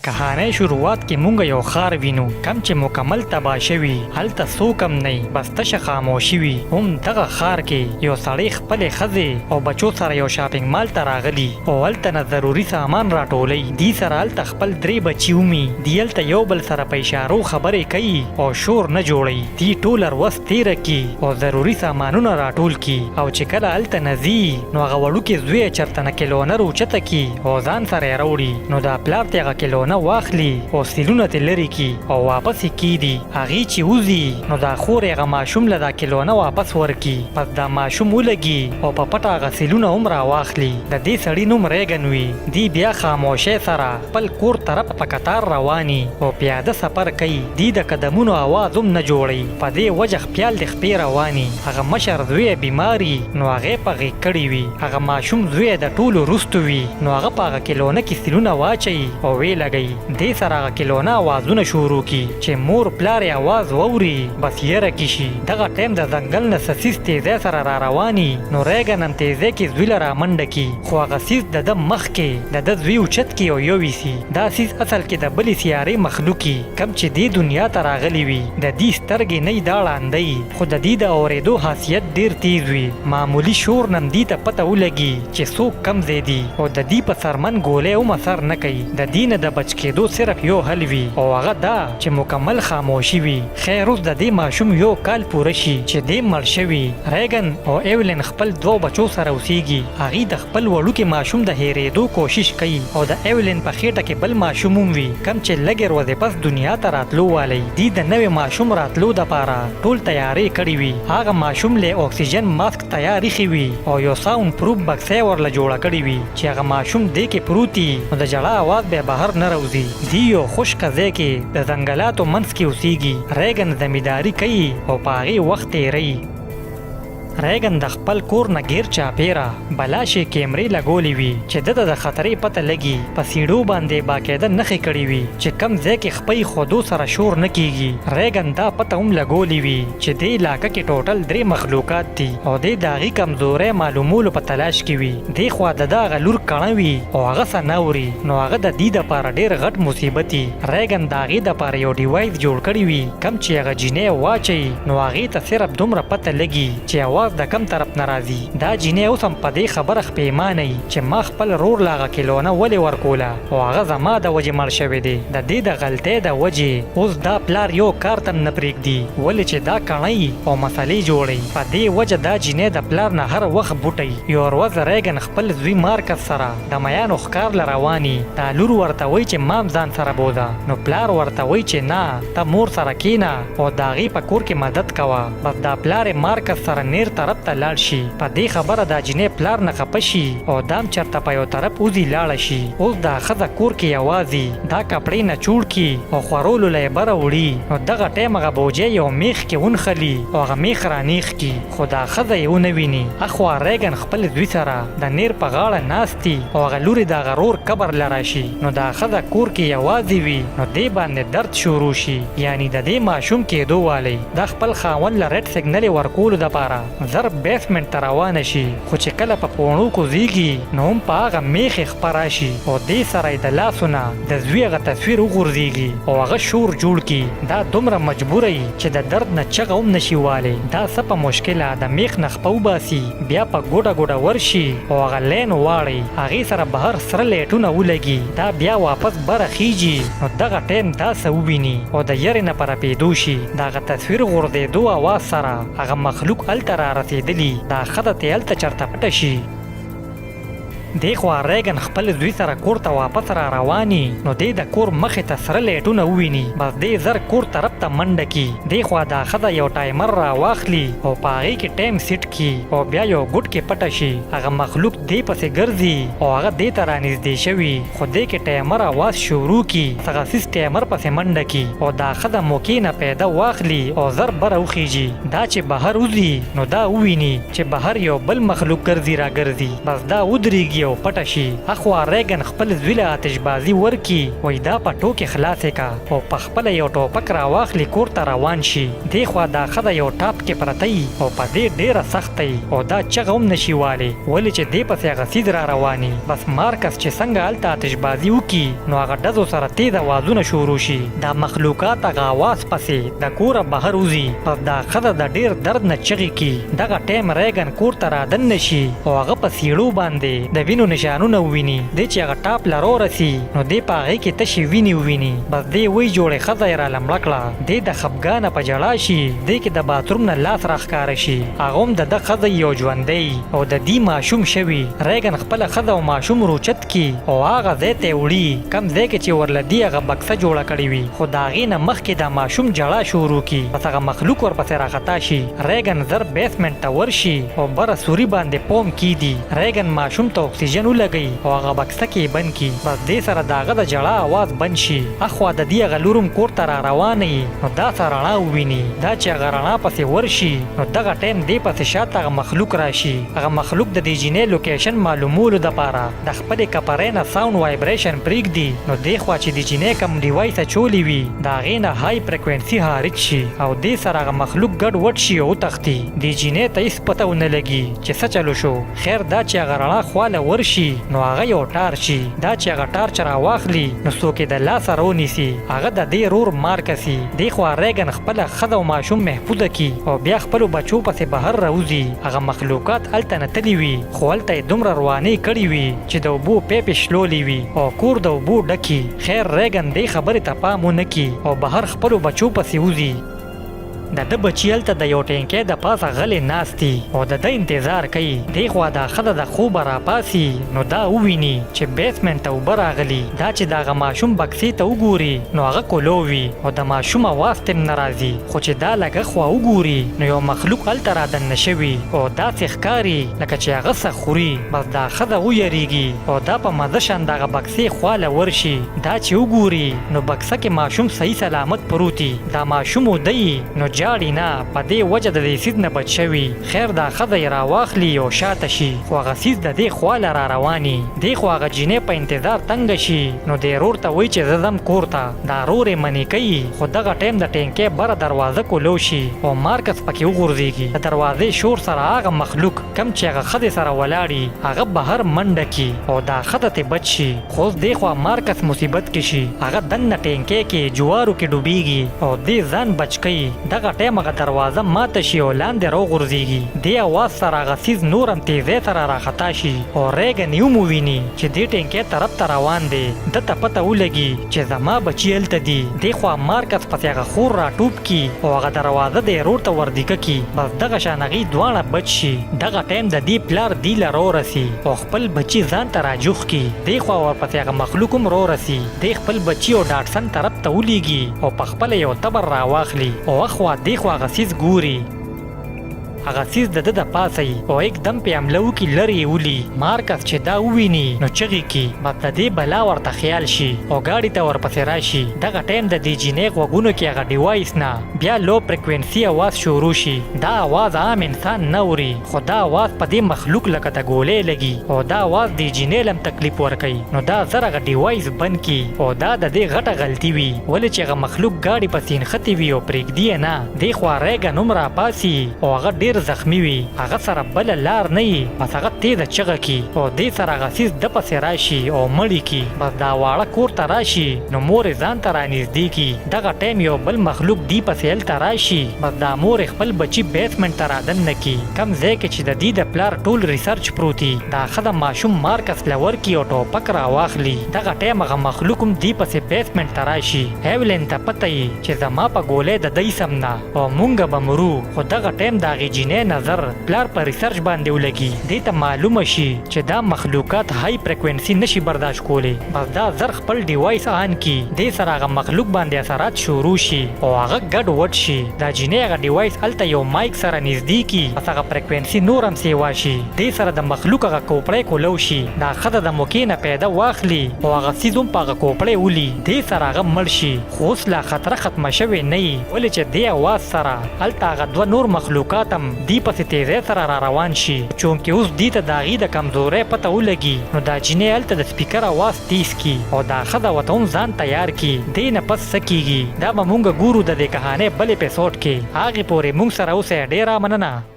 کهانۍ شروعات کې مونږ یو ښار وینو کم چې مکمل تباه شوي، هلته څوک هم نه بس تشه خاموشي وي. هم دغه ښار کې یو سړی خپلې ښځې او بچو سره یو شاپنګ مال ته راغلي او هلته نه ضروري سامان راټولوي. دي سره هلته خپل درې بچي ومي، دي هلته یو بل سره په اشارو خبرې کوي او شور نه جوړوي. دي ټوله ورځ تیره کي او ضروري سامانونه راټول کي او چې کله هلته نه ځي نو هغه وړوکی زوی یې چرته نه کلونه روچته کي او ځان سره یې راوړي، نو دا پلار ترې هغه کلونه واخلي او سیلونه ترې لرې کي او واپس یې کیدي. هغوی چې وځي نو دا خور یې هغه ماشوم له دا کلونه واپس ورکي. پس دا ماشوم ولګي او په پټه هغه سیلونه هم راواخلي. د دې سړي نوم ریګن وي. دی بیا خاموشۍ سره خپل کور طرف په کتار رواني او پیاده سفر کوي. دی د قدمونو اواز هم نه جوړوي، په دې وجه خپیال د خپې رواني. هغه مشر زوی یې بیمار وي نو هغه یې په غیږ کړی وي. هغه ماشوم زوی یې د ټولو وروسته وي نو هغه په هغه کلونه کې سیلونه واچوي او ویې لګوي. دې سره هغه کلونه اوازونه شروع کړي چې مور پلار یې اواز واوري بس یره کې شي. دغه ټایم د ځنګل نه څه څیز تیزۍ سره رارواني نو ریګن هم تیزۍ کې زوی له رامنډه کړي، خو هغه څیز د ده مخکې د ده زوی اوچت کړي او یویسي. دا څیز اصل کې د بلې سیارې مخلوق وي کوم چې دې دنیا ته راغلي وي. د دي سترګې نه دا ړانده وي خو د دي د اورېدو حاسیت ډېر تېز وي. معمولي شور نه هم دي ته پته ولګي چې څوک کوم ځای دي او د دي په څرمن ګولۍ هم اثر نه کوي. د دي نه د بچ کېدو صرف یو حل وي او هغه دا چې مکمل خاموشي وي. خیر اوس د دې ماشوم یو کال پوره شي چې دی مړ شوي. ریګن او ایولین خپل دوو بچو سره اوسیږي. هغوی د خپل وړوکي ماشوم د هیریدو کوشش کوي او د ایولین په خیټه کې بل ماشوم هم وي کوم چې لږې ورځې پس دنیا ته راتلو والی. دوی د نوې ماشوم راتلو دپاره ټول تیارې کړې وي. هغه ماشوم له اکسیجن ماسک تیار ایښی وي او یو ساونډ پروف بکسه یې ورله جوړه کړې وي چې هغه ماشوم دې کې پروت وي نو د ژړا اواز به یې بهر نه راوځي. دی یو خشکه ځای کې د ځنګلاتو منځ کې اوسیږي. ریګن زمینداري کوي او په هغې وخت تیروي. ریګن د خپل کور نه ګیر چاپیره بلا شي کیمرې لګولې وي چې ده ته د خطرې پته لګي. په سیړو باندې یې باقاعده نښې کړې وي چې کوم ځای کې خپه ایښودو سره شور نه کیږي. ریګن دا پته هم لګولې وي چې دې علاقه کې ټوټل درې مخلوقات دي او دی د هغي کمزورۍ معلومولو په تلاش کې وي. دې خوا د ده هغه لور کڼه وي او هغه څه نه اوري نو هغه د دي د پاره ډېر غټ مصیبت وي. ریګن د هغې د پاره یو ډیوایس جوړ کړی وي کوم چې هغه جینۍ واچوي نو هغې ته صرف دومره پته لګي چې اواز د کوم طرف نه راځي. دا جینۍ اوس هم په دې خبره خپېمانه وي چې ما خپل رور له هغه کلونه ولې ورکوله او هغه زما د وجې مړ شوی دی. د دې د غلطۍ د وجې اوس دا پلار یو کار ته هم نه پرېږدي ولې چې دا کڼه وي او مسئلې جوړوي. په دې وجه دا جینۍ د پلار نه هر وخت بوټي. یوه ورځ ریګن خپل زوی مارکس سره د میانو ښکار له روان وي. دا لور ورته وایي چې ما هم ځان سره بوځه نو پلار ورته وایي چې نه ته مور سره کینه او د هغې په کور کې مدد کوه. بس دا پلار یې مارکس سره نیر طرف ته لاړ شي. په دې خبره دا جینۍ پلار نه خپه شي او دا هم چرته په یو طرف وځي لاړه شي. اوس دا ښځه کور کې یواځي دا کپړې نچوړ کي او خورولو له یې بره وړي نو دغه ټایم هغه بوجۍ یو میخ کې ونښلي او هغه میخ رانیغ کي خو دا ښځه یې ونه ویني. اخوا ریګن خپل زوی سره د نیر په غاړه ناست دي او هغه لور یې د هغه رور قبر له راشي نو دا ښځه کور کې یواځې وي نو دې باندې درد شروع شي یعنی د دې ماشوم کیدو والی دا خپل خاوند له ریډ سګنلې ورکولو دپاره زر بیسمنټ ته روانه شي خو چې کله په پوڼو کوزیږي نو هم په هغه میخ یې خپه راشي او دې سره یې د لاسو نه د زوی هغه تصویر وغورځیږي او هغه شور جوړ کړي. دا دومره مجبوره یي چې د درد نه چغه هم نشي والی. دا څه په مشکله د میخ نه خپه وباسي بیا په ګوډه ګوډه ورشي او هغه لین واړوي هغې سره بهر سره لایټونه ولګي دا بیا واپس بره خیژي نو دغه ټایم دا څه وویني او د یرې نه په رپیدو شي. د هغه تصویر غورځیدو اواز سره هغه مخلوق هلته رارسیدلي دا ښځه ترې هلته چرته پټه شي. دې خوا ریګن خپل زوی سره کور ته واپس را روان یي نو دی د کور مخې ته سره لایټونه وویني بس دی زر کور طرف ته منډه کي. دې خوا دا ښځه یو ټایمر را واخلي او په هغې کې ټایم سیټ کي او بیا یو ګوټ کې پټه شي. هغه مخلوق دې پسې ګرځي او هغه دې ته رانږدې شوي خو دې کې ټایمر اواز شروع کي هغه څیز ټایمر پسې منډه کي او دا ښځه موقع نه پیده واخلي او زر بره وخیژي. دا چې بهر وځي نو دا وویني چې بهر یو بل مخلوق ګرځي راګرځي بس دا ودریږي او. او پټه شي. اخوا ریګن خپل زوی له آتشبازي ورکي، وایي دا په ټوکې خلاصې کا او پخپله یو ټوپک راواخلي کور ته روان شي. دې خوا دا ښځه یو ټاپ کې پرته يي او په دې ډېره سخته يي او دا چغه هم نشي والې ولې چې دې پسې هغه څیز را روان يي. بس مارکس چې څنګه هلته آتشبازي وکي نو هغه ډزو سره تیز اوازونه شروع شي. دا مخلوقات هغه اواز پسې د کوره بهر وځي. بس دا ښځه د ډېر درد نه چغې کي. دغه ټایم ریګن کور ته رادننه شي او هغه په څیړو باندې د وینو نشانونه وویني. دی چې هغه ټاپ له رورسي نو دی په هغې کې تشې وینې وویني. بس دی وایي جوړې ښځه یې راله مړه کړه. دی د خپګانه په ژړا شي. دی کې د باتروم نه لاس راښکاره شي. هغه هم د ده ښځه یي او ژوندی یي او د دي ماشوم شوي. ریګن خپله ښځه او ماشوم روچت کي او هغه ځای ته یې وړي کوم ځای کې چې ورله دي هغه بکسه جوړه کړې وي. خو د هغې نه مخکې دا ماشوم ژړا شروع کي. بس هغه مخلوق ورپسې راخطا شي. ریګن زر بیسمنټ ته ورشي او بره سوري باندې پوم کیدي. ریګن ماشوم ته اکسیجن ولګوي او هغه بکسه کې یې بند کي. بس دې سره د هغه د ژړا اواز بند شي. اخوا د دي هغه لور هم کور ته راروانه يي نو دا څه رڼا وویني. دا چې هغه رڼا پسې ورشي نو دغه ټایم دې پسې شاته هغه مخلوق راشي. هغه مخلوق د دې جینۍ لوکیشن معلومولو دپاره د خپلې کپرۍ نه ساونډ وایبریشن پریږدي نو دې خوا چې د جینۍ کوم ډیوایس اچولی وي د هغې نه های پریکوینسي خارج شي او دې سره هغه مخلوق ګډ وډ شي او وتښتي. دې جینۍ ته هیڅ پته ونه لګي چې څه چل وشو. خیر دا چې هغه رڼا خوا له ورشي نو هغه یو ټارچ شي. دا چې هغه ټارچ راواخلي نو څوک یې د لاسه رونیسي. هغه د دې رور مارکس يي. دې خوا ریګن خپله ښځه او ماشوم محفوظه کي او بیا خپلو بچو پسې بهر راوځي. هغه مخلوقات هلته نه تلي وي خو هلته یې دومره روانې کړي وي چې د اوبو پیپې شلولې وي او کور د اوبو ډک يي. خیر ریګن دې خبرې ته پام ونه کي او بهر خپلو بچو پسې وځي. د ده بچي هلته د یو ټینکۍ د پاسه غلې ناست دي او د ده انتظار کوي. دې خوا دا ښځه د خوبه راپاڅي نو دا وویني چې بیسمنټ ته اوبه راغلي. دا چې د هغه ماشوم بکسې ته وګوري نو هغه کولو وي او د ماشوم اواز ترې نه راځي. خو چې دا لږ اخوا وګوري نو یو مخلوق هلته رادننه شوي او داسې ښکاري لکه چې هغه څه خوري. بس دا ښځه ویریږي او دا په مزه شان د هغه بکسې خوا له ورشي. دا چې وګوري نو بکسه کې ماشوم صحیح سلامت پروت وي. دا ماشوم اوده يي نو ژاړي نه، په دې وجه د دې څيز نه بچ شوي. خير دا ښځه يې راواخلي او شاته شي خو هغه څيز د دې خوا له راروان يي. دې خوا هغه جينۍ په انتظار تنګه شي نو دې رور ته وايي چې زه ځم کور ته. دا رور يې منې کوي خو دغه ټايم د ټينکۍ بره دروازه کولو شي او مارکس پکې وغورځيږي. د دروازې شور سره هغه مخلوق کوم چې هغه ښځې سره ولاړ يي هغه بهر منډه کړي او دا ښځه ترې بچ شي. خو اوس دې خوا مارکس مصیبت کې شي، هغه دننه ټینکی کې جوارو کې ډوبیږي او دې ځان بچ کوي، دغه ټایم هغه دروازه ماته شي او لاندې راوغورځیږي، دې اواز سره هغه څیز نور هم تیزی سره راخطا شي او ریګن یې هم وویني چې دې ټینکی طرف ته روان دی، ده ته پته ولګي چې زما بچي هلته دي، دې خوا مارکس پسې هغه خور راټوپ کړي او هغه دروازه دې رور ته وردیکه کړي، بس دغه شان هغوی دواړه بچ شي، دغه ټایم د دې پلار دي له راورسي او خپل بچي ځان ته راجوخ کړي، دې خوا ورپسې هغه مخلوق هم رورسي، دی خپل بچي او ډاټسن طرف ته ولېږي او په خپله یو تبر راواخلي او اخوا دې خوا هغه څیز ګوري، هغه څیز د ده د پاسه يي او ایک دم پې حمله وکړي لرې یې ولي، مارکس چې دا وویني نو چغې کړي، بس د دې بلا ورته خیال شي او ګاډي ته ورپسې راشي، دغه ټایم د دې جینۍ غوږونو کې هغه ډیوایس نه بیا لو پریکوینسي اواز شروع شي، دا اواز عام انسان نه اوري. خو دا اواز په دې مخلوق لکه د ګولۍ لګي او دا اواز دې جینۍ له هم تکلیف ورکوي نو دا زر هغه ډیوایس بند کړي او دا د دې غټه غلطي وي ولې چې هغه مخلوق ګاډي پسې نښتې وي او پرېږدي یې نه. دې خوا ریګن هم راپاڅي او هغه ډېر زخمي وي هغه سره بله لار نه وي بس هغه تېزه چغه کړي او دې سره هغه څیز ده پسې راشي او مړ یې کړي. بس دا واړه کور ته راشي نو مور یې ځان ته رانږدې کړي. دغه ټایم یو بل مخلوق دي پسې هلته راشي بس دا مور یې خپل بچي بیسمنټ ته رادننه کړي کوم ځای کې چې د دي د پلار ټول ریسرچ پروت وي. دا ښځه ماشوم مارکس له ورکړي او ټوپک راواخلي. دغه ټایم هغه مخلوق هم دي پسې بیسمنټ ته راشي. ایولین ته پته یي چې زما په ګولۍ د دی سم نه او مونږ به مرو خو دغه ټایم د هغې جینۍ نظر پلار په ریسرچ باندې ولګي. دې ته معلومه شي چې دا مخلوقات های پریکوینسي نشي برداشت کولی بس دا زر خپل ډیوایس آن کړي. دې سره هغه مخلوق باندې اثرات شروع شي او هغه ګډ وډ شي. دا جینۍ هغه ډیوایس هلته یو مایک سره نږدې کړي بس هغه پریکوینسي نور هم سیوا شي. دې سره د مخلوق هغه کوپړۍ کولو شي. دا ښځه د موکې نه پیده واخلي او هغه څیز هم په هغه کوپړۍ ولي. دې سره هغه مړ شي. خو اوس لا خطره ختمه شوې نه يي ولې چې دې اواز سره هلته هغه دوه نور مخلوقات هم دي پسې تیزۍ سره را روان شي، چونکې اوس دي ته د هغي د کمزورۍ پته ولګي نو دا جینۍ هلته د سپیکر اواز تیز کي او دا ښځه وته هم ځان تیار کي. دې نه پس څه کیږي دا به مونږ ګورو د دې کهانۍ بل اپیسوډ کې. هغې پورې مونږ سره اوسئ. ډیره مننه.